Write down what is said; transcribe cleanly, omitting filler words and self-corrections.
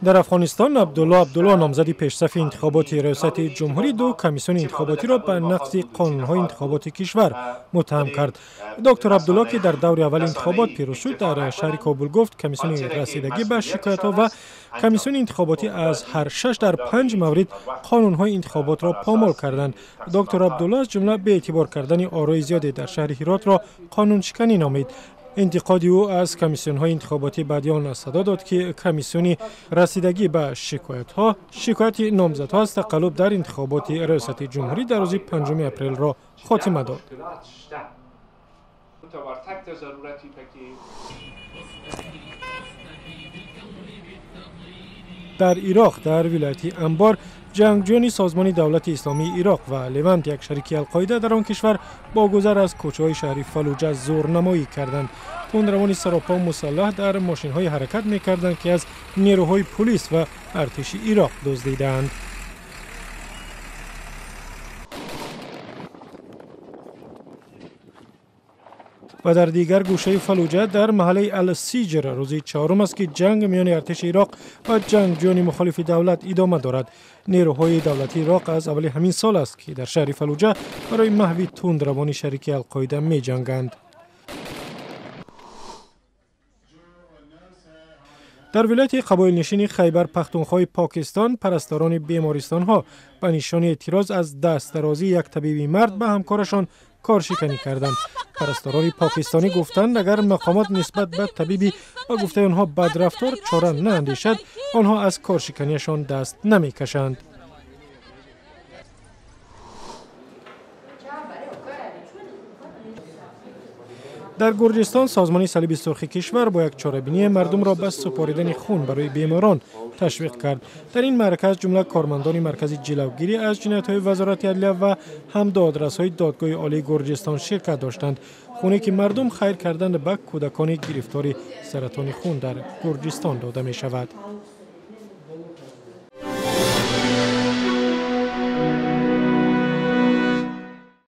Дар Афғонистон Абдулло Абдулло, номзади пешсафи интихоботи риёсати ҷумҳурӣ, ду комиссиони интихоботиро ба нақзи қонунҳои интихоботи кишвар муттаҳам кард. Доктор Абдулло, ки дар даври аввали интихобот пирӯз шуд, дар шаҳри Кобул гуфт, комиссиони расидагӣ ба шикоятҳо ва комиссиони интихоботӣ аз ҳар шаш дар панҷ маврид қонунҳои интихоботро помол карданд. Доктор Абдулло аз ҷумла беэътибор кардани орои зиёде дар шаҳри Ҳиротро қонуншиканӣ номид. Интиқоди ӯ аз комиссионҳои интихоботӣ баъди он садо дод, ки комиссиони расидагӣ ба шикоятҳо шикояти номзадҳо аз тақаллуб дар интихоботи риёсати ҷумҳурӣ дар рӯзи 5 апрелро хотима дод. Дар Ироқ, дар вилояти Анбор, ҷангҷӯёни Созмони Давлати Исломии Ироқ ва Левант, як шарики Алқоида дар он кишвар, бо гузар аз кӯчаҳои шаҳри Фалуҷа зӯрнамоӣ карданд. Тундравони саропо мусаллаҳ дар мошинҳое ҳаракат мекарданд, ки аз нерӯҳои пулис ва артиши Ироқ дуздидаанд. Ва дар дигар гӯшаи Фалуҷа, дар маҳаллаи Алсиҷр, рӯзи чаҳорум аст, ки ҷанг миёни артиши Ироқ ва ҷангҷӯёни мухолифи давлат идома дорад. Нерӯҳои давлати Ироқ аз аввали ҳамин сол аст, ки дар шаҳри Фалуҷа барои маҳви тундравони шарики Алқоида меҷанганд. Дар вилояти қабоилнишини Хайбар Пахтунхои Покистон парасторони бемористонҳо ба нишони эътироз аз дастдарозии як табиби мард ба ҳамкорашон коршиканӣ карданд. Парасторони покистонӣ гуфтанд, агар мақомот нисбат ба табиби ба гуфтаи онҳо бадрафтор чора наандешад, онҳо аз коршиканиашон даст намекашанд. Дар Гурҷистон Созмони Салиби Сурхи кишвар бо як чорабинӣ мардумро ба супоридани хун барои беморон ташвиқ кард. Дар ин маърака аз ҷумла кормандони Маркази ҷилавгирӣ аз ҷиноятҳои Вазорати адлия ва ҳам додрасҳои Додгоҳи Олии Гурҷистон ширкат доштанд. Хуне, ки мардум хайр карданд, ба кӯдакони гирифтори саратони хун дар Гурҷистон дода мешавад.